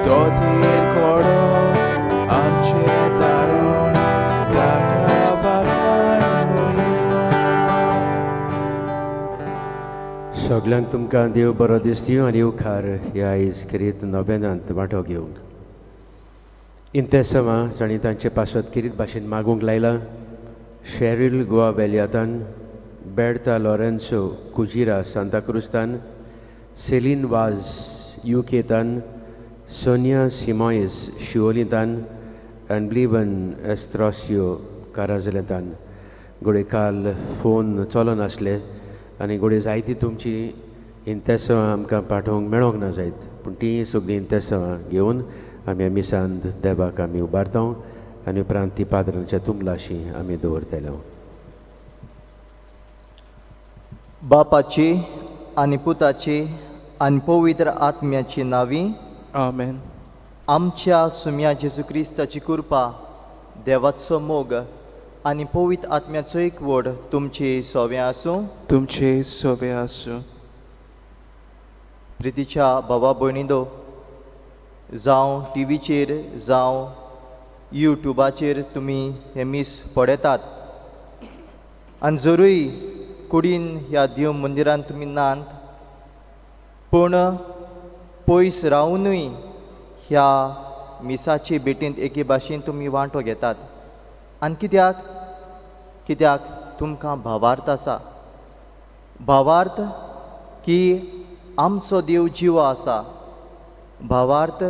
तो धीर कोडो आमचें तारण ताका वाखाणुया. सगल्यांक तुमकां देव बरो दिसती आनी उपकार ह्या आयज खेरीत नोवेनांत वांटो घेवंक. इंतेसांवां जांणी तांचे पासत खेरीत भाशेन मागूंक लायलां, शेरील गोवा वेलयातान, बेर्ता लॉरेन्सो कुजिरा सांताक्रुजतान, सेलीन वाज युकेतान, सोनिया सिमॉयस शिवोलींतान आनी ब्लिवन एस्ट्रोसियो काराजलेंतान. घडये काल फोन चलनासले आनी घडये जायती तुमची इंतेसांवां आमकां पाठोवंक मेळोंक ना जायत, पूण तीं सगळीं इंतेसांवां घेवन आमी मिसांत देवाक आमी उबारता आनी उपरांत ती पाद्रांच्या तुमलाशी आमी दवरतले. बापाची आनी पुताची आनी पवित्र आत्म्याची नांवी आमेन. आमच्या सुम्या जेजू क्रिस्ताची कृपा, देवाचो मोग आनी पवित्र आत्म्याचो एकवट तुमचे सोवे आसूं. तुमचे सोवे आसूं. प्रितीच्या भावा भयणींनो, जावं टिवीचेर जावं युट्यूबाचेर तुमी हें मीस पळयतात आनी जरूय कुडीन ह्या देव मंदिरान तुमी नात, पूण पयस रावुनूय ह्या मिसाचे भेटींत एके भाशेन तुमी वांटो घेतात. आनी कित्याक? कित्याक तुमकां भावार्थ आसा. भावार्थ की आमचो देव जिवो आसा, भावार्थ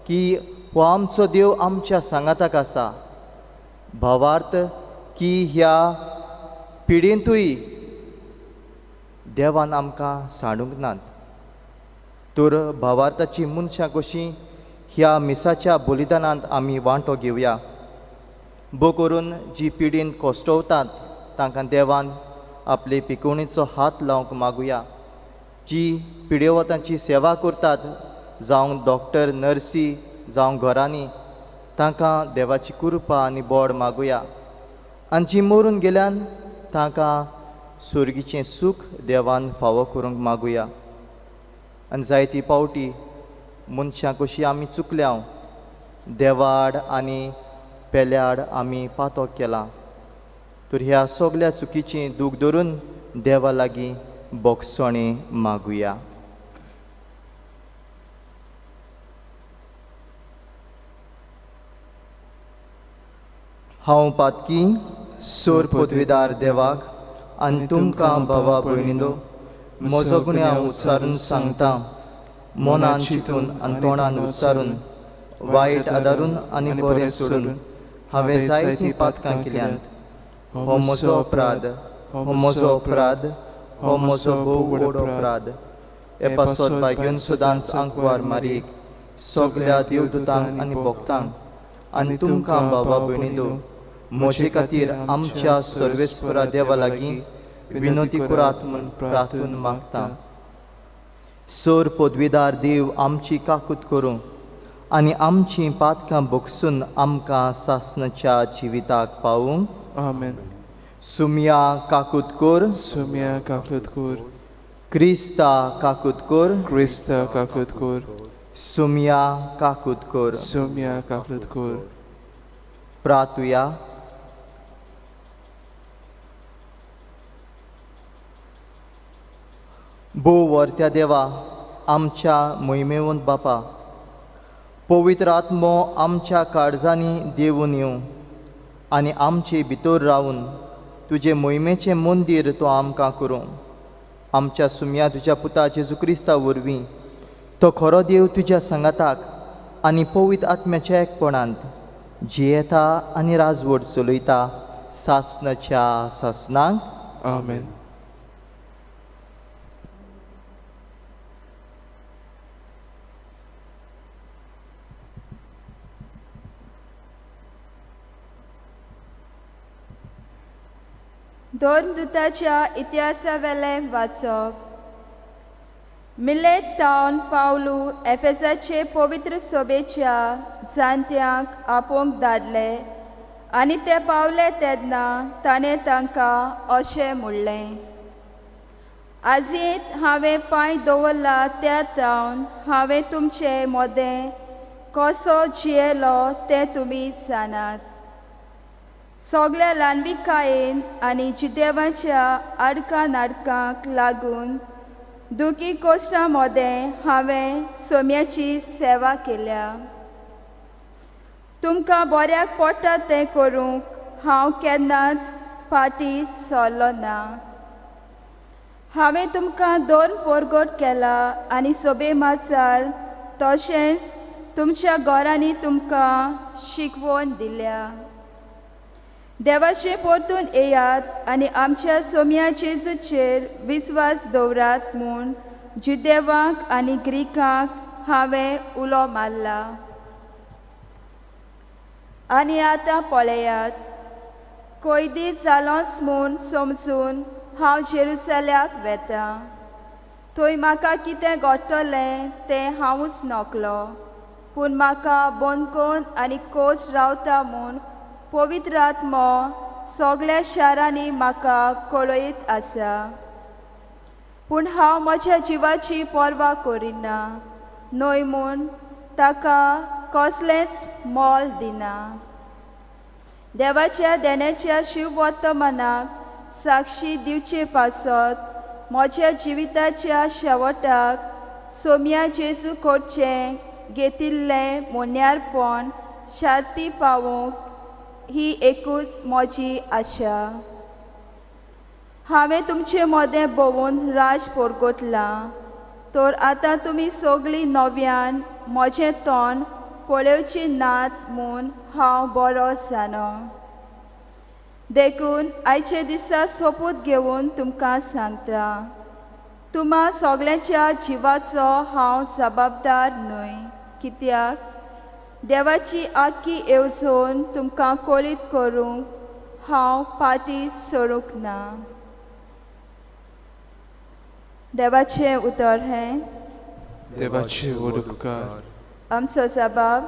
की हो आमचो देव आमच्या सांगाताक आसा, भावार्थ की ह्या पिडेंतूय देवान आमकां सांडूंक नात. तर भावार्थाची मनशां कशीं ह्या मिसाच्या बलिदानांत आमी वांटो घेवया. भो करून जी पिडीन कोश्टवतात तांकां देवान आपले पिकोवणेचो हात लावंक मागुया. जी पिडेवतांची सेवा करतात, जावं डॉक्टर नर्सी जावं घरांनी, तांकां देवाची कृपा आनी बोड मागुया. आनी जी मरून गेल्यान तांकां सुर्गीचें सूख देवान फावो करूंक मागुया. आनी जायती पावटी मनशां कशी आमी चुकल्या, देवाड आनी पेल्याड आमी पातक केलां, तर ह्या सगल्या चुकीचें दूख धरून देवा लागीं बोगसणें मागुया. हांव पातकी सोर पदवीदार देवाक आनी तुमकां भावा भयणींनो म्हजो गुन्यांव उच्चारून सांगता, मनान चिंतून आनी तोंडान उच्चारून, वायट आदारून आनी बरें सोडून हांवें जायतीं पातकां केल्यांत. हो म्हजो अपराध, हो म्हजो अपराध, हो म्हजो भोव व्हड अपराध. हे पासत भाग्यून सदांच आंकवार मारीक, सगल्या देवदूतांक आनी भक्तांक आनी तुमकां भावा भयणींनो म्हजे खातीर आमच्या सर्वेस्परा देवा लागीं विनोती करात म्हूण प्रार्थून मागता. सोर पदवीदार देव आमची काकूत करूं आनी आमचीं पातकां भोगसून आमकां सासणाच्या जिविताक पावूंक. आमेन. सुमया काकूत कर. सुमया काकूत कर. क्रिस्ता काकूत कर. क्रिस्ता काकूत कर. सुमया काकूत कर. सुमया काकूत कर. प्रातुया. भोव वर्त्या देवा, आमच्या मोहिमेवंत बापा, पवित्र आत्मो आमच्या काळजांनी देवून येवं आनी आमचे भितर रावून तुजें मोहिमेचें मंदीर तो आमकां करूं. आमच्या सुमया तुज्या पुता जेजू क्रिस्ता वरवीं तो खरो देव तुज्या सांगाताक आनी पवित्र आत्म्याच्या एकपणांत जियेता आनी राजवट चलयता सासणाच्या सासणाक. आमेन. धर्मदूताच्या इतिहासावेलें वाचप. मिलेत टावन पावलू एफेसाचे पवित्र सभेच्या जाणट्यांक आपोवंक धाडले आनी ते पावले तेन्ना ताणें तांकां अशें म्हणलें, आजयेंत हांवें पांय दवरला त्या टावन हांवें तुमचे मदें कसो जियेलो तें तुमी जाणात. सगल्या ल्हानविकायेन आनी जिदेवाच्या आडकां नाडकांक लागून दुखी कोश्टां मदें हांवें सोम्याची सेवा केल्या. तुमकां बऱ्याक पडटा तें करूंक हांव केन्नाच फाटीं सरलो ना. हांवें तुमकां दोन पोरगोट केला आनी सोबे मासार तशेंच तुमच्या घरांनी तुमकां शिकवण दिल्या. देवाचे परतून येयात आनी आमच्या सोम्या जेजूचेर विस्वास दवरात म्हूण जुदेवांक आनी ग्रिकांक हांवें उलो मारला. आनी आतां पळयात, कैदी जालोच म्हूण समजून हांव जेरुसल्याक वेतां. थंय म्हाका कितें घडटलें तें हांवूच नकलो, पूण म्हाका बंदकोन आनी कोच रावता म्हूण पवित्र आत्मो सगळ्या शारांनी म्हाका कळयत आसा. पूण हांव म्हज्या जिवाची पर्वा करिना न्हय म्हूण ताका कसलेंच मोल दिना. देवाच्या देण्याच्या शिववर्तमानाक साक्षी दिवचे पासत म्हज्या जिविताच्या शेवटाक सोम्या जेजू कडचें घेतिल्लें मोन्यारपण शार्ती पावोवंक ही एकूच म्हजी आशा. हांवें तुमचे मदें भोंवून राज पोरगोटलां, तर आतां तुमी सगळीं नव्यान म्हजें तोंड पळोवचीं नात म्हूण हांव बरो जाणो. देखून आयचे दिसा सोपूत घेवन तुमकां सांगता, तुमा सगळ्यांच्या जिवाचो हांव जबाबदार न्हय, कित्याक देवाची आख्खी येवजण तुमकां कळीत करूंक हांव फाटीं सरूंक ना. देवाचें उतर हें. देवाचे व्हड उपकार. आमचो जबाब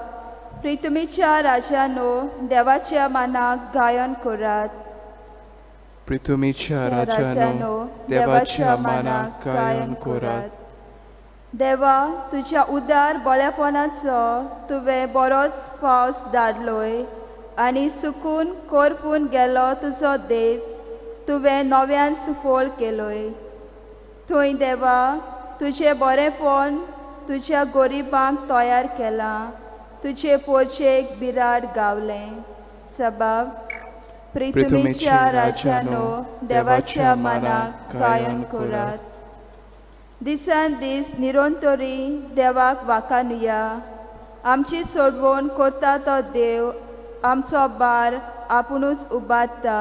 प्रितुमीच्या राजानो देवाच्या मानाक गायन करात. प्रितुमीच्या राजानो देवाच्या मानाक गायन करात. देवा, तुज्या उदार बळेपणाचो तुवें बरोच पावस धाडलोय आनी सुकून करपून गेलो तुजो देश तुवें नव्यान सुफळ केलोय. थंय देवा तुजें बरेंपण तुज्या गरिबांक तयार केलां, तुजे पोरचेक बिराड गावलें. सबाब प्रितुमीच्या राजानो देवाच्या मानाक गायन करात. दिसान दीस निरंतरी देवाक वाखानुया. आमची सोडवण करता तो देव आमचो बार आपुणूच उबारता.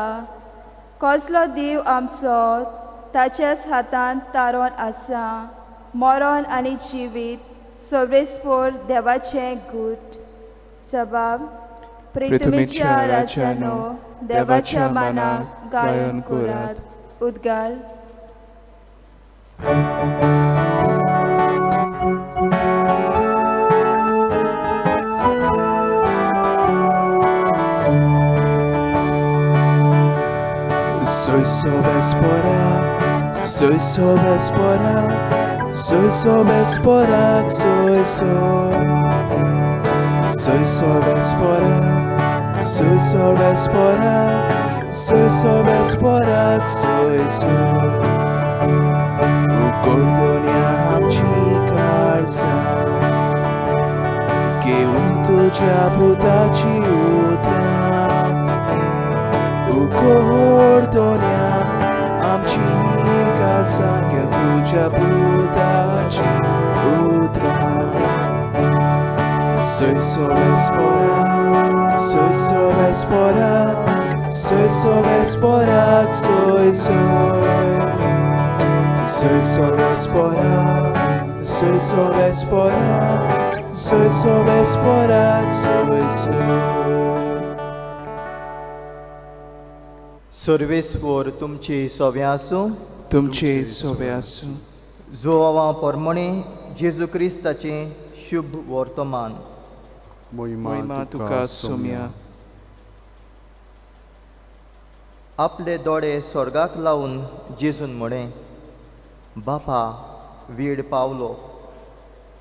कसलो देव आमचो ताच्याच हातांत तारोन आसा. मरण आनी जिवीत सर्वेस्पोर देवाचें गूट. सबाब प्रितुमीच्या राजानो देवाच्या मानाक गायन करात. उद्गार. Soy sobespora, soy sobespora, soy sobespora, soy soy. Soy sobespora, soy sobespora, soy sobespora, soy soy. Ucordonia amci calza, घेऊन तुझ्या पुताची उतरां. उगोडोन्या आमची काळजां घेवन तुज्या पुताची उतरां. Soy sobespora, soy sobespora, soy sobespora, soy soy. Soy sobespora, soy sobespora, soy sobespora, soy soy. सर्वेस्पोर तुमची सोबें आसूं. तुमचे सोबें आसूं. जोवा पोरमणे जेजू क्रिस्ताचें शुभ वर्तमान. मोहिमा तुका सोम्या. आपले दोळे स्वर्गाक लावन जेजून म्हळें, बापा वेळ पावलो,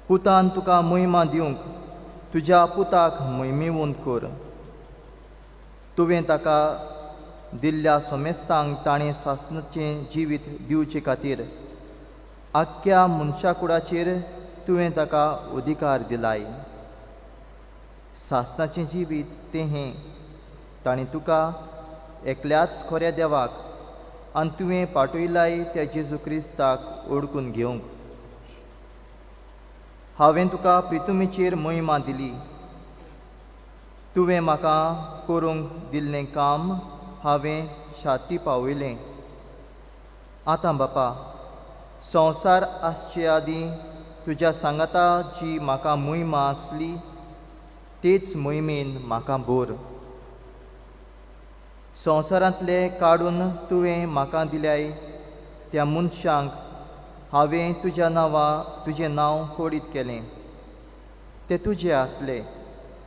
पुतान तुका मोहिमा दिवंक तुज्या पुताक मोहिमेवंत कर. तुवें ताका दिल्ल्या सोमेस्तांक ताणें सासणाचें जिवीत दिवचे खातीर आख्ख्या मनशाकुडाचेर तुवें ताका अधिकार दिलाय. सासणाचें जिवीत तें हें, ताणें तुका एकल्याच खऱ्या देवाक आनी तुवें पाठयलाय त्या जेजू क्रिस्ताक ओडकून घेवंक. हांवें तुका प्रितुमीचेर मोहिमा दिली. तुवें म्हाका करूंक दिल्लें काम हांवें शाती पावयलें. आतां बापा, संवसार आसचे आदीं तुज्या सांगाता जी म्हाका मोहिमा आसली तेच मोहिमेन म्हाका भर. संवसारांतले काडून तुवें म्हाका दिल्याय त्या मनशांक हांवें तुज्या नांवा तुजें नांव कोडीत केलें. ते तुजे आसले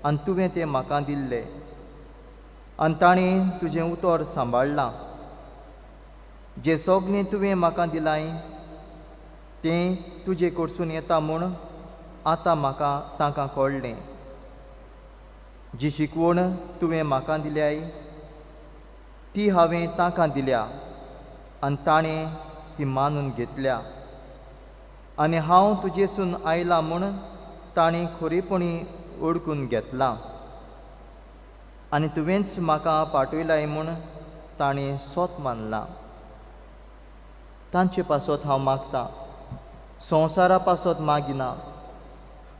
आनी तुवें ते म्हाका दिल्ले आनी ताणें तुजें उतर सांबाळ्ळां. जें सगळें तुवें म्हाका दिलाय तें तुजे कडसून येता म्हूण आतां म्हाका तांकां कळ्ळें. जी शिकवण तुवें म्हाका दिल्याय ती हांवें तांकां दिल्या आनी ताणें ती मानून घेतल्या. आनी हांव तुजेसून आयलां म्हूण ताणें खरेपणी ओडकून घेतलां आनी तुवेंच म्हाका पाठयलाय म्हूण ताणें सोत मानलां. तांचे पासत हांव मागतां, संवसारा पासत मागिना,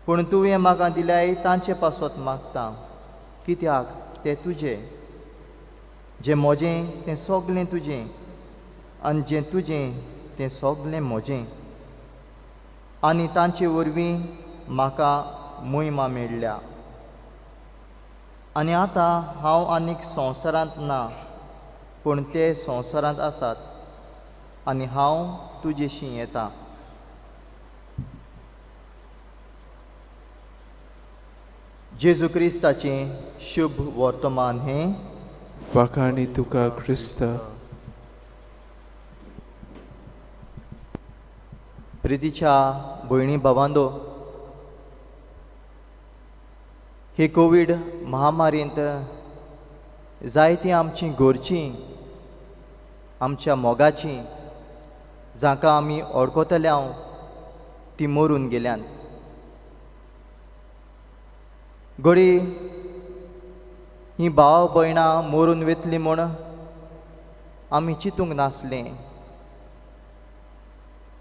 पूण तुवें म्हाका दिल्याय तांचे पासत मागतां, कित्याक ते तुजे. जें म्हजें तें सगलें तुजें आनी जें तुजें तें सगलें म्हजें, आनी तांचे वरवीं म्हाका मोहिमा मेळ्ळ्या. आनी आतां हांव आनीक संवसारांत ना, पूण ते संवसारांत आसात आनी हांव तुजेशी येता. जेजू क्रिस्ताचें शुभ वर्तमान हें. वाखाणी तुका क्रिस्त. प्रितीच्या भयणी भावांदो, हे कोवीड महामारींत जायतीं आमचीं घरचीं, आमच्या मोगाचीं, जांकां आमी ओळखतले हांव, ती मरून गेल्यान. घडये ही भाव भयणां मरून वतली म्हूण आमी चिंतूंक नासलें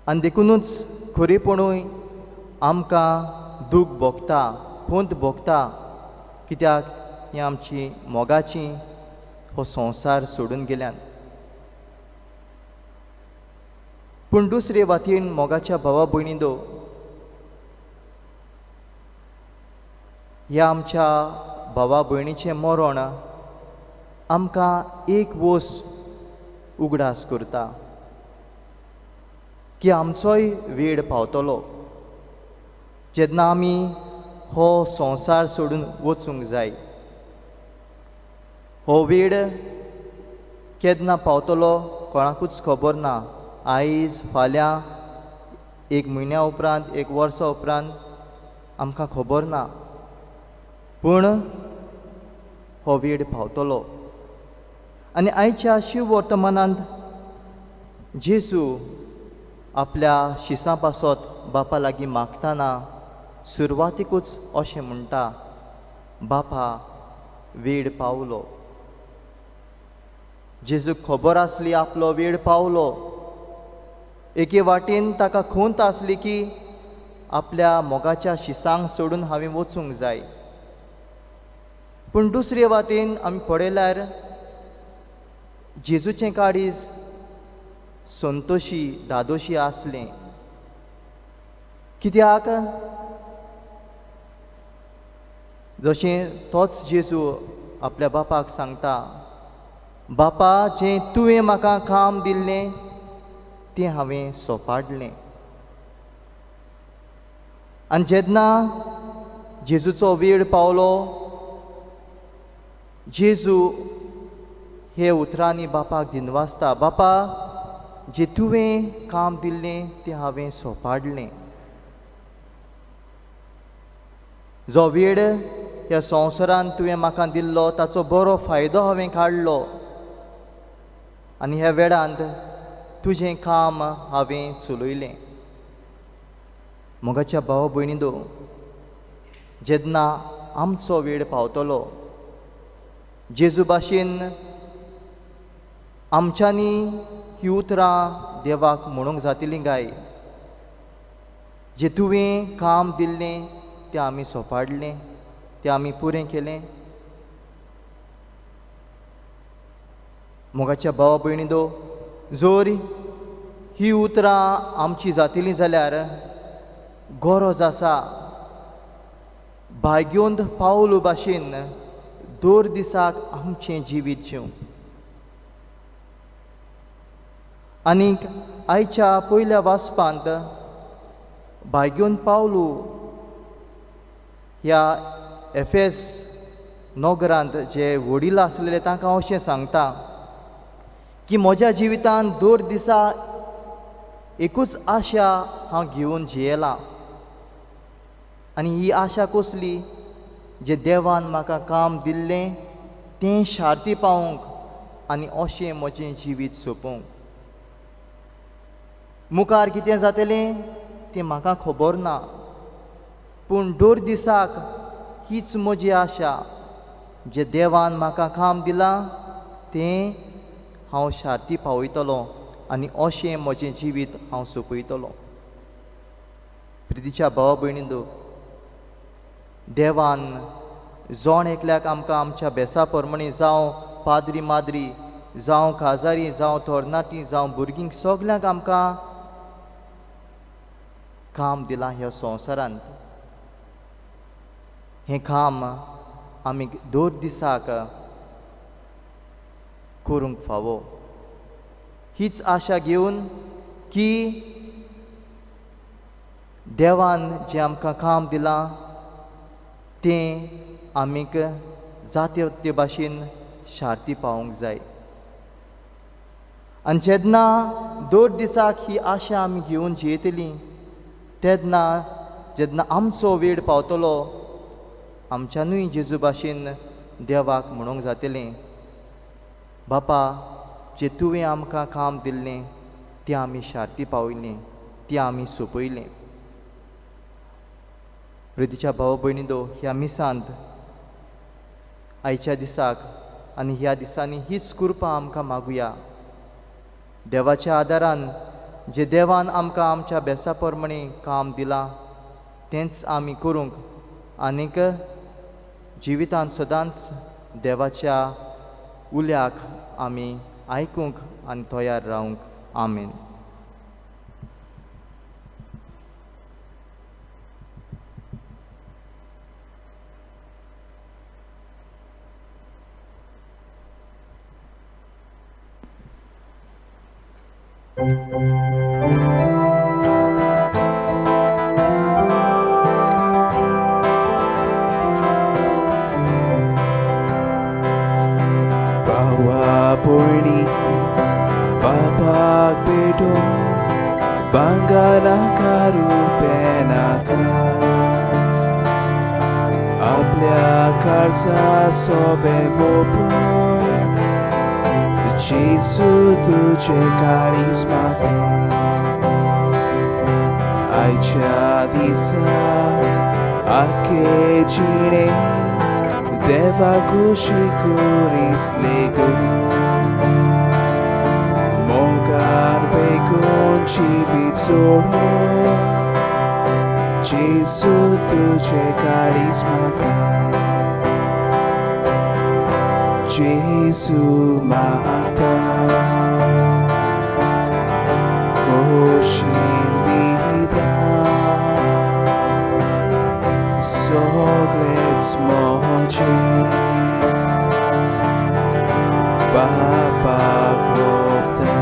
आनी देखुनूच खरेपणूय आमकां दूख भोगता, खंत भोगता, कित्याक ही आमची मोगाची हो संवसार सोडून गेल्यान. पूण दुसरे वातीन मोगाच्या भावा भयणी दो, ह्या आमच्या भावा भयणीचें मरण आमकां एक वोस उगडास करता की आमचोय वेळ पावतलो जेन्ना आमी हो संवसार सोडून वचूंक जाय. हो वेळ केन्ना पावतलो कोणाकूच खबर ना. आयज, फाल्यां, एक म्हयन्या उपरांत, एक वर्सा उपरांत आमकां खबर ना, पूण हो वेळ पावतलो. आनी आयच्या शिव वर्तमानांत जेजू आपल्या शिसां पासत बापा लागीं मागतना सुरवातीकूच अशें म्हणटा, बापा वेळ पावलो. जेजूक खबर आसली आपलो वेळ पावलो. एके वाटेन ताका खंत आसली की आपल्या मोगाच्या शिसांक सोडून हांवें वचूंक जाय, पूण दुसरे वाटेन आमी पळयल्यार जेजूचें काळीज संतोशी दादोशी आसलें. कित्याक जशें तोच जेजू आपल्या बापाक सांगता, बापा जें तुवें म्हाका काम दिल्लें तें हांवें सोपाडलें. आनी जेन्ना जेजूचो वेळ पावलो, जेजू हे उतरांनी बापाक दिनवासता, बापा जें तुवें काम दिल्लें तें हांवें सोपाडलें. जो वेळ ह्या संवसारान तुवें म्हाका दिल्लो ताचो बरो फायदो हांवें काडलो आनी ह्या वेळांत तुजें काम हांवें चलयलें. मोगाच्या भाव भयणींनो, जेन्ना आमचो वेळ पावतलो जेजू भाशेन आमच्यांनी ही उतरां देवाक म्हणूंक जातलीं काय, जें तुवें काम दिल्लें तें आमी सोपाडलें, तें आमी पुरें केलें. मोगाच्या भाव भयणींनो, जर ही उतरां आमची जातलीं जाल्यार गरज आसा भाग्योंत पावलू भाशेन दर दिसाक आमचें जिवीत जिवंक. आनीक आयच्या पयल्या वाचपांत भाग्योन पावलू ह्या एफेस नगरांत जे वडील आसलेले तांकां अशें सांगता की म्हज्या जिवितांत दर दिसा एकूच आशा हांव घेवन जियेलां आनी ही आशा कसली, जे देवान म्हाका काम दिल्लें तें शार्ती पावोवंक आनी अशें म्हजें जिवीत सोंपोवंक. मुखार कितें जातलें तें म्हाका खबर ना, पूण दर दिसाक हीच म्हजी आशा, जे देवान म्हाका काम दिलां तें हांव शार्ती पावयतलो आनी अशें म्हजें जिवीत हांव सोंपयतलो. प्रितीच्या भावा भयणींनो, देवान जोण एकल्याक आमकां आमच्या बेसा प्रमाणे, जावं पाद्री माद्री, जावं काजारी, जावं तरणाटी, जावं भुरगीं, सगल्यांक आमकां काम दिलां ह्या संवसारांत. हें काम आमी दर दिसाक करूंक फावो. हीच आशा घेवन की देवान जें आमकां काम दिलां तें आमीक जाते ते भाशेन शार्ती पावोवंक जाय. आनी जेन्ना दर दिसाक ही आशा आमी घेवन जियेतलीं तेन्ना जेन्ना आमचो वेळ पावतलो आमच्यानूय जेजू भाशेन देवाक म्हणूंक जातलें, बापा जें तुवें आमकां काम दिल्लें तें आमी शार्ती पावयलें, तें आमी सोंपयलें. प्रितीच्या भाव भयणींनो, ह्या मिसांत आयच्या दिसाक आनी ह्या दिसांनी हीच कृपा आमकां मागुया. देवाच्या आदारान जे देवान आमकां आमच्या बेसा प्रमाणे काम दिलां तेंच आमी करूंक आनीक जिवितांत सदांच देवाच्या उल्याक आमी आयकूंक आनी तयार रावंक. आमेन. Bawa poini bapak bedo bangga nakarupenaka आपल्या कारचा सोबे वोपून जेजू तुझे कारीस मागता. आयच्या दिसा आखे जिणे देवा खुशी करीस लेगून मोगान बेगून जिवीत सोडून जेजू तुझे कारीस मागता. जेजू मागता खोशीन दिता सगळेच म्हजें बापाक ओंपता.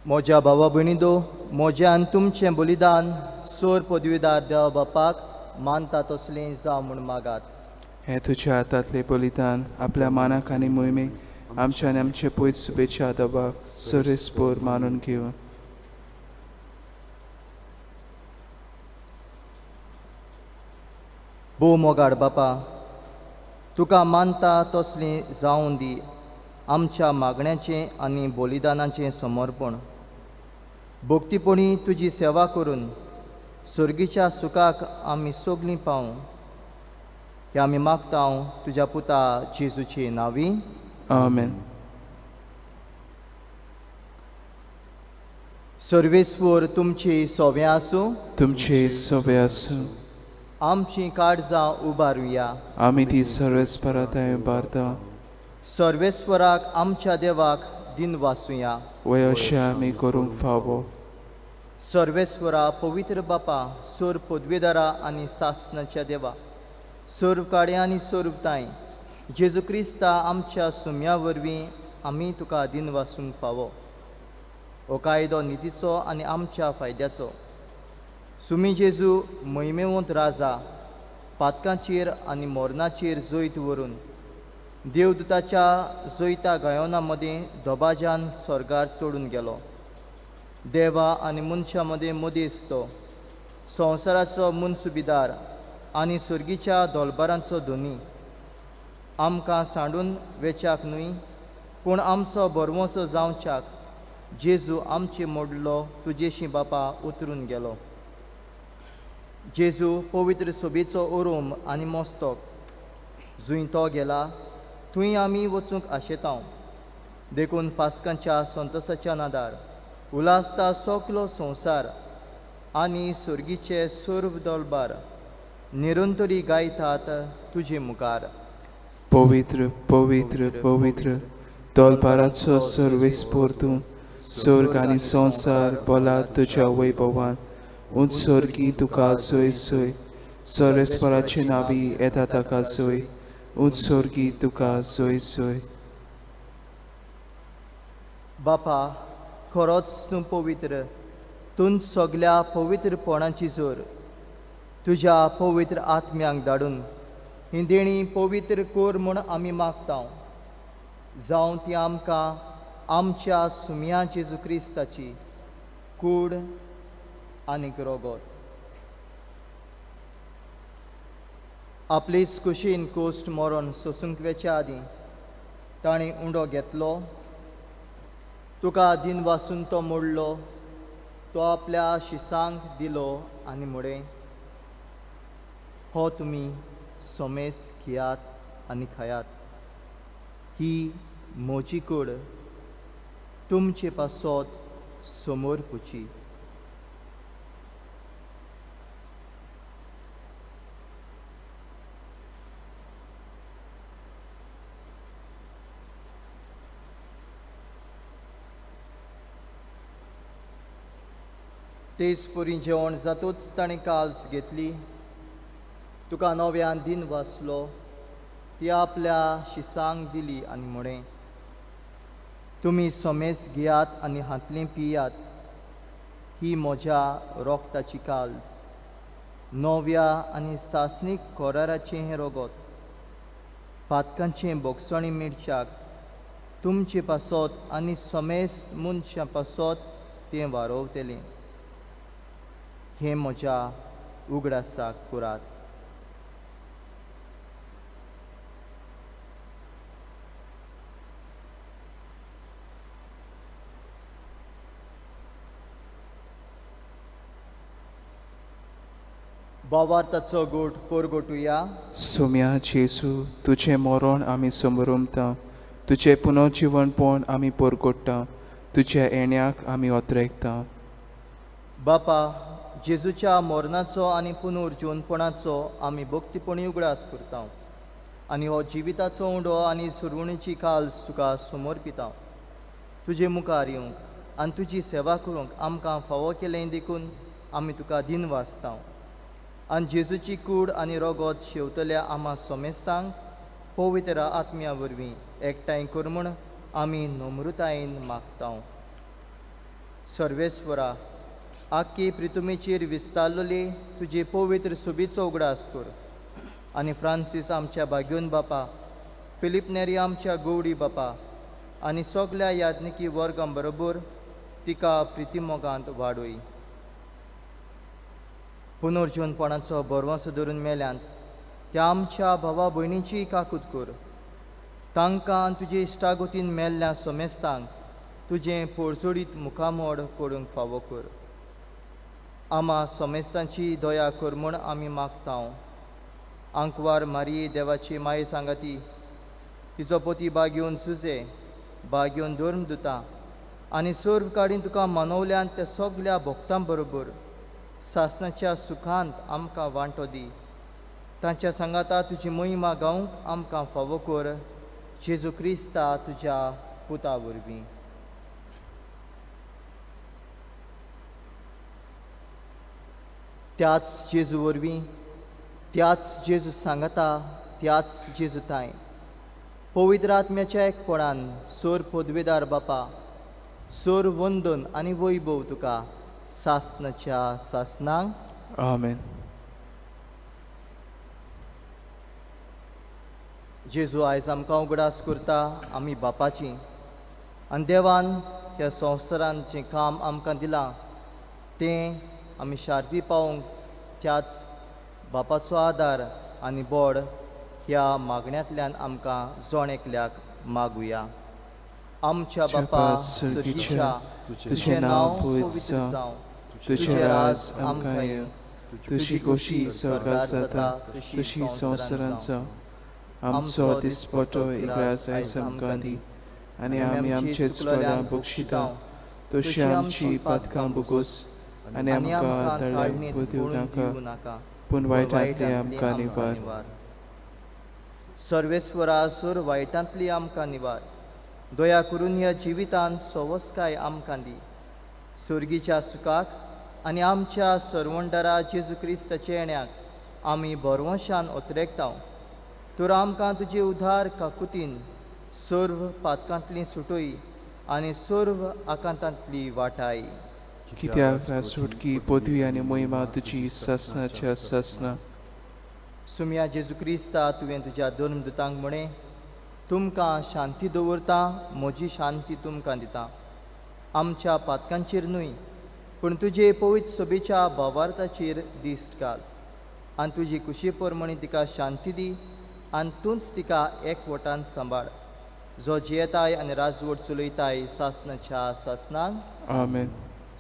म्हज्या भावा भयणींनो, म्हजें आनी तुमचें बलिदान सोर पदवीदार देवा बापाक मानता तसलें जावं म्हूण मागात. हें तुज्या हातांतलें बलिदान आपल्या मानाक आनी मोहिमेक आमच्या आनी आमचे पयत सुबेच्या दबाक सोरेस्पोर मानून घेवन. भोव मोगाड बापा, तुका मानता तसली जावन दी आमच्या मागण्याचें आनी बलिदानाचें समर्पण. भक्तीपणी तुजी सेवा करून सर्गीच्या सुखाक आमी सगलीं पावूं हें आमी मागता तुज्या पुता जेजूचे नांवी. आमेन. सर्वेस्वर तुमची सोवें आसूं. तुमचे सोबे आसूं. आमची काळजां उबारुया. आमी ती सर्वेस्पराताय उबारता. सर्वेस्वराक आमच्या देवाक दिन वासुया. वय अशें आमी करूंक फावो. सर्वेस्वरा पवित्र बापा, सोर पदवेदारा आनी सासनाच्या देवा, सर्व काड्या आनी सर्व तांय जेजू क्रिस्ता आमच्या सुम्या वरवीं आमी तुका दिन वासूंक फावो. हो कायदो नितीचो आनी आमच्या फायद्याचो. सुमी जेजू महिमेवंत राजा पातकांचेर आनी मोरनाचेर जैत व्हरून देवदूताच्या जैता गायना मदीं दबाज्यान स्वर्गार चडून गेलो. देवा आनी मनशां मदीं मदींच तो संवसाराचो मनसुबीदार आनी सर्गीच्या दोलबारांचो धनी. आमकां सांडून वेच्याक न्हय पूण आमचो बरवंसो जावच्याक जेजू आमचे मोडलो तुजेशी बापा उतरून गेलो. जेजू पवित्र सोबेचो ओरोम आनी मस्तक जुंय तो गेला थंय आमी वचूंक आशेतांव. देखून पास्कांच्या संतोसाच्या नादार उलासता सगलो संवसार आनी सर्गीचे सर्व दलबार निरंतरी गायतात तुजे मुखार. पवित्र पवित्र पवित्र दोलबाराचो सर्वेस्पोर तूं, स्वर्ग आनी संवसार बोला तुज्या वैभवान. उंच स्वर्गी तुका सोय सोय, सर्वेस्पराचे नावी येता ताका सोय, उंच स्वर्गी तुका सोय सोय. बापा खरोच तूं पवित्र, तूं सगल्या पवित्रपणाची जोर. तुज्या पवित्र आत्म्यांक धाडून ही देणी पवित्र कर म्हूण आमी मागता. जावं ती आमकां आमच्या सुम्या जेजू क्रिस्ताची कूड आनीक रोगोत. आपलेच कुशीन कोश्ट मरण सोसूंक वेच्या आदीं ताणें उंडो घेतलो, तुका दिन वासून तो मोडलो, तो आपल्या शिसांक दिलो आनी म्हळें, हो तुमी सोमेस घेयात आनी खायात, ही म्हजी कूड तुमचे पासत समोर पुची. तेच पुरी जेवण जातूच ताणें काल्स घेतली, तुका नव्यान दिन वाचलो, ती आपल्या शिसांक दिली आनी म्हळें, तुमी सोमेस घेयात आनी हांतलें पियात, ही म्हज्या रोगताची काल्स, नव्या आनी सासणीक कोराराचें हें रोगत, पातकांचें बोगसणी मिरच्याक तुमचे पासत आनी सोमेस मनशां पासत तें वारोवतलें. हें म्हज्या उगडासाक करात. भावार्थाचो गोट पोरगोटुया. सोम्या जेजू, तुजें मरण आमी समरमता, तुजें पुनर्जिवनपण आमी परगोट्टा, तुज्या येण्याक आमी ओतरेकता. बापा, जेजूच्या मरणाचो आनी पुनर्जिवनपणाचो आमी भक्तीपणी उगडास करता आनी हो जिविताचो उंडो आनी सुरवणीची काल्स तुका समर्पिता. तुजे मुखार येवंक आनी तुजी सेवा करूंक आमकां फावो केलें देखून आमी तुका दिन वाचता. आनी जेजूची कूड आनी रोगोत शेवतल्या आमा सोमेस्तांक पवित्र आत्म्या वरवीं एकठांय कर म्हूण आमी नम्रतायेन मागता. सर्वेस्वरा, आख्खे प्रितुमेचेर विस्तारलेली तुजे पवित्र सुबीचो उगडास कर आनी फ्रांसीस आमच्या भाग्योन बापा, फिलीप नेरी आमच्या गौडी बापा आनी सगल्या याज्ञिकी वर्गां बरोबर तिका प्रितीमोगांत वाडय. पुनर्जीवनपणाचो भरवंसो धरून मेल्यांत त्या आमच्या भावा भयणीची काकूत कर. तांकां तुजे इश्टागतीन मेल्ल्या सोमेस्तांक तुजें पोरजोडीत मुखामोड पडूंक फावो कर. आमा सोमेस्तांची दया कर म्हूण आमी मागता. आंकवार मारिये देवाची माये सांगाती तिचो पती बागेवन जुजे बागेवन धर्म दुता आनी सर्व काडीन तुका मनवल्यान त्या सगल्या भक्तां बरोबर सासणाच्या सुखांत आमकां वांटो दी. तांच्या सांगाता तुजी महिमा गावंक आमकां फावो कर. जेजू क्रिस्ता तुज्या पुता वरवीं. त्याच जेजू वरवीं, त्याच जेजू सांगाता, त्याच जेजू ताय पवित्र आत्म्याच्या एकपणान सोर पदवेदार बापा सोर वंदन आनी वैभव तुका सासनाच्या सासनांक. आमेन. जेजू आयज आमकां उगडास करता आमी बापाची आनी देवान ह्या संवसारान जें काम आमकां दिलां तें आमी शार्ती पावोवंक त्याच बापाचो आदार आनी बोड ह्या मागण्यांतल्यान आमकां जण एकल्याक मागुया. आमच्या बापा सर्गीच्या, तुजें नांव पवित्र जावं, तुजें राज आमकां येवं, तुजी खोशी स्वर्गात जाता तशी संवसारांत जावं. आमचो दिसपटो इगराज आयज आमकां दी आनी आमी आमचे चुकल्यां बक्षिता तशी आमची पातकां भोगोस आनी आमकां तळ्याक दिवं नाका, पूण वायटांतली आमकां निवार. सर्वेस्वरा सोर वायटांतली आमकां निवार. दया करून ह्या जिवितान सवस्काय आमकां दी. सुर्गीच्या सुखाक आनी आमच्या सर्वंडरा जेजू क्रिस्ताच्या येण्याक आमी भरवंशान ओतरेकता. तर आमकां तुजे उधार काकुतीन सर्व पातकांतली सुटय आनी सर्व आकांतांतली वाटाय. कित्याक सुटकी पदवी आनी महिमा तुजी सासनाच्या सासना. सुम्या जेजू क्रिस्ता, तुवें तुज्या धर्म दुतांक म्हळें, तुमकां शांती दवरता, म्हजी शांती तुमकां दिता. आमच्या पातकांचेर न्हय पूण तुजे पवित्र सभेच्या भावार्थाचेर दिश्ट घाल आनी तुजी कुशी प्रमाणे तिका शांती दी आनी तूंच तिका एकवटान सांबाळ, जो जियेताय आनी राजवट चलयताय सासनाच्या सासनाक. आमेन.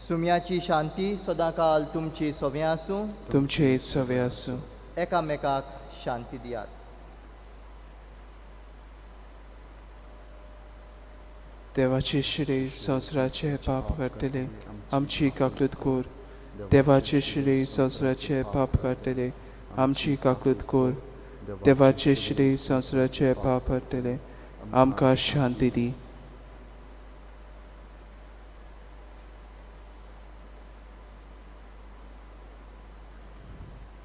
सुम्याची शांती सदांकाल तुमची सवे आसूं, तुमचे सवे आसूं. एकामेकाक शांती दियात. देवाचे शिरे संवसाराचे पाप काडटले आमची काकलूत कोर. देवाचे शिरे संवसाराचे पाप काडटले आमची काकलूत कोर. देवाचे शिरे संवसाराचे पाप काडटले आमकां शांती दी.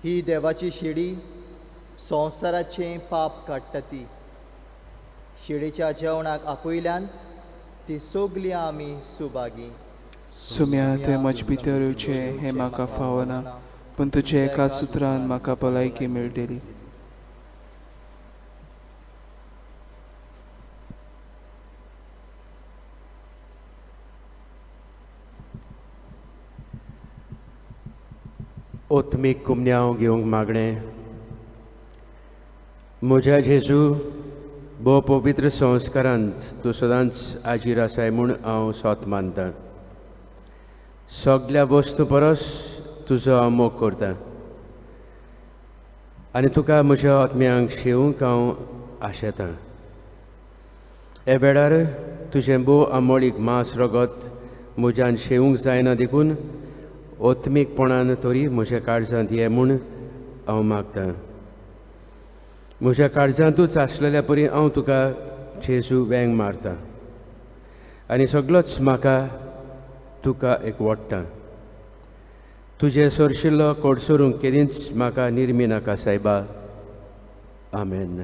ही देवाची शिडी संवसाराचें पाप काडटा. ती शिडीच्या जेवणाक आपयल्यान ती सगली आमी सुभागी. सुम्या तें म्हजे भितर येवचें हें म्हाका फावना, पूण तुजे एका सुत्रान म्हाका भलायकी मेळटली. ओत्मीक कुमन्यांव घेवंक मागणें. म्हज्या जेजू, भोव पवित्र संस्कारांत तूं सदांच आजीर आसाय म्हूण हांव सोत मानतां. सगल्या वस्तू परस तुजो हांव मोग करतां आनी तुका म्हज्या आत्म्यांक शेवंक हांव आशेतां. हे वेळार तुजें भोव आमोळीक मांस रगत म्हज्यान शेवंक जायना देखून ओत्मीकपणान तरी म्हज्या काळजांत ये म्हूण हांव मागतां. म्हज्या काळजांतूच आसलेल्या परी हांव तुका जेजू वेंग मारता आनी सगळोच म्हाका तुका एक वडटा. तुजें सरशिल्लो कोडसरूंक केदींच म्हाका निर्मी नाका सायबा. आमेन.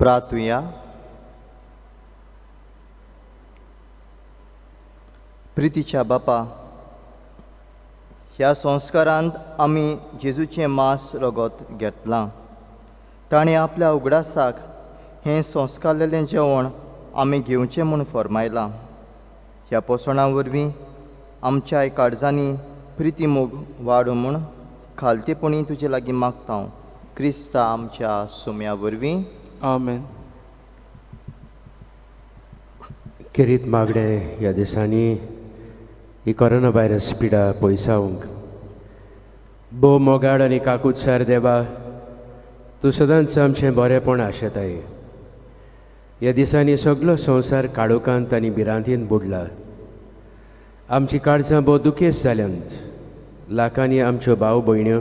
प्रार्थुया. प्रितीच्या बापा, ह्या संस्कारांत आमी जेजूचें मांस रगत घेतलां. ताणें आपल्या उगडासाक हें संस्कारलेलें जेवण आमी घेवचें म्हूण फर्मायलां. ह्या पोसणां वरवीं आमच्याय काळजांनी प्रिती मोग वाडूं म्हूण खालतेपणी तुजे लागीं मागता हांव, क्रिस्ता आमच्या सुम्या वरवीं. आमेन. खेरीत मागणें ह्या दिसांनी ही कोरोना व्हायरस पिडा पयसावंक. भोव मोगाड आनी काकूतसार देवा, तूं सदांच आमचें बरेंपण आशेताय. ह्या दिसांनी सगलो संवसार काळोखांत आनी भिरांतीन बुडला. आमची काळजां भोव दुखेस्त जाल्यांत. लाखांनी आमच्यो भाव भयण्यो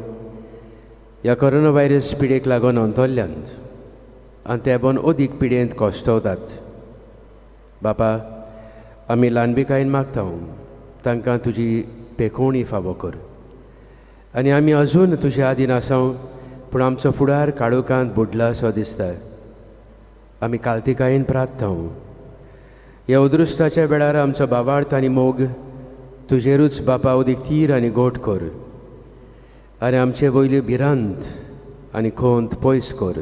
ह्या कोरोना व्हायरस पिडेक लागून अंतरल्यांत आनी ते बोन अदीक पिडेंत कश्टवतात. बापा, आमी ल्हानबिकायेन मागता तांकां तुजी पेखोवणी फावो कर आनी आमी अजून तुज्या आदीन आसाव, पूण आमचो फुडार काळोखांत बुडला असो दिसता. आमी कालतिकायेन प्रार्थना ह्या अदृश्टाच्या वेळार आमचो भावार्थ आनी मोग तुजेरूच बापा अदीक तीर आनी गोट कर आनी आमचे वयली भिरांत आनी खोंत पयस कर.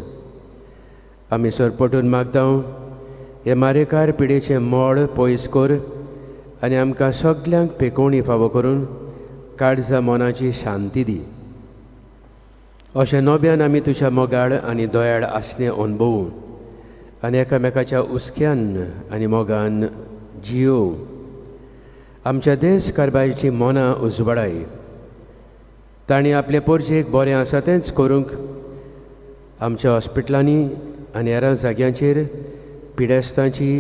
आमी सरपटून मागता हे मारेकार पिडेचें मोड पयस कर आनी आमकां सगल्यांक पेकोवणी फावो करून काळजा मनाची शांती दी. अशें नव्यान आमी तुज्या मोगाळ आनी दयाळ आसणें अणभवूं आनी एकामेकाच्या हुस्क्यान आनी मोगान जियोवं. आमच्या देश कारभाराची मनां उजवाडाय. तांणी आपले पोरजेक बरें आसा तेंच करूंक आमच्या हॉस्पिटलांनी आनी हेर जाग्यांचेर पिडेस्तांची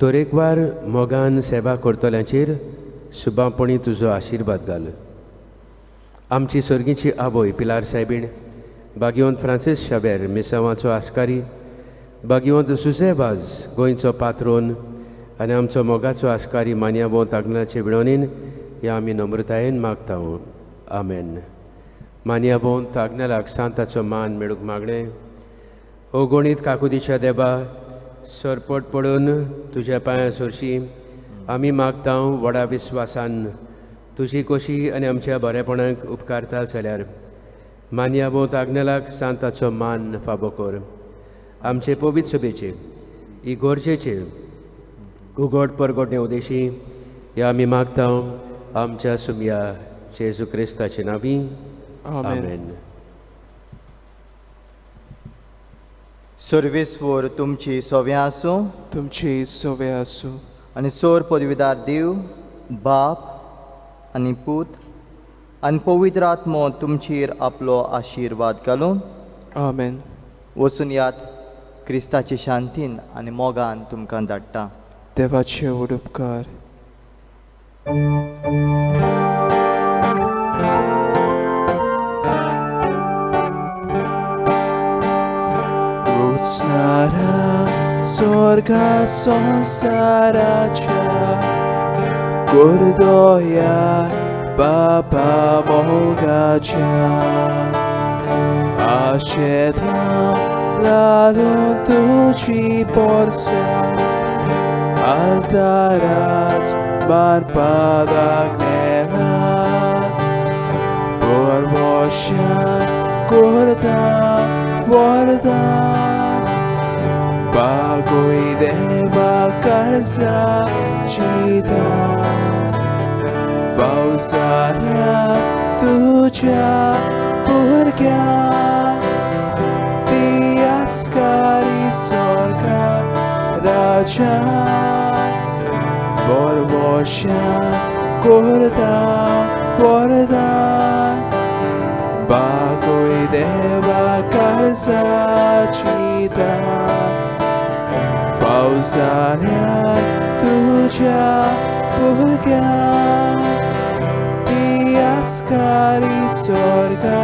तरेकवार मोगान सेवा करतल्यांचेर सुबापणी तुजो आशिर्वाद घाल. आमची सर्गीची आवय पिलार सायबीण, बागिवंत फ्रांसीस शाबेर मिसांवाचो आस्कारी, बागिवंत सुजे वाज गोंयचो पात्रोन आनी आमचो मोगाचो आस्कारी मान्यावंत आग्नाचे विणोनीन ह्या आमी नम्रतायेन मागता. आमेन. मान्यावंत आग्नेलाक सांताचो मान मेळूंक मागणें. ओ गणीत काकुदीच्या देवा, सरपट पडून तुज्या पांयां सरशी आमी मागता व्हडा विस्वासान तुजी कोशी आनी आमच्या बरेपणाक उपकारता जाल्यार मान्यावंत आग्नेलाक सांताचो मान फावो कर. आमचे पवित्र सभेचे ही गरजेचे उगड परगटणे उदेशी ह्या आमी मागता आमच्या सुमया जेजू क्रिस्ताचे नांवी. आमेन. सर्वेस्वर तुमची सव्या आसूं, तुमची सव्या आसूं. आनी सोर पदवीदार देव बाप आनी पूत आनी पवित्र आत्मो तुमचेर आपलो आशिर्वाद घालूं. आमेन. वचून यात, क्रिस्ताचे शांतीन आनी मोगान तुमकां धाडटा. देवाचे व्हड उपकार. वचणारा स्वर्गा संवसाराच्या गुरदोया बापा मोगाच्या आशेता लालून तुजी Porsa altarat marpadak nela Borvoshan kurta vorda Bagoi deva karza chita Fausara tuja purgya Diaskari sorga Raja Borvosha Korda Borda Bagoi Deva Karza Chita Fausanya Tuja Purga Diaskari Sorga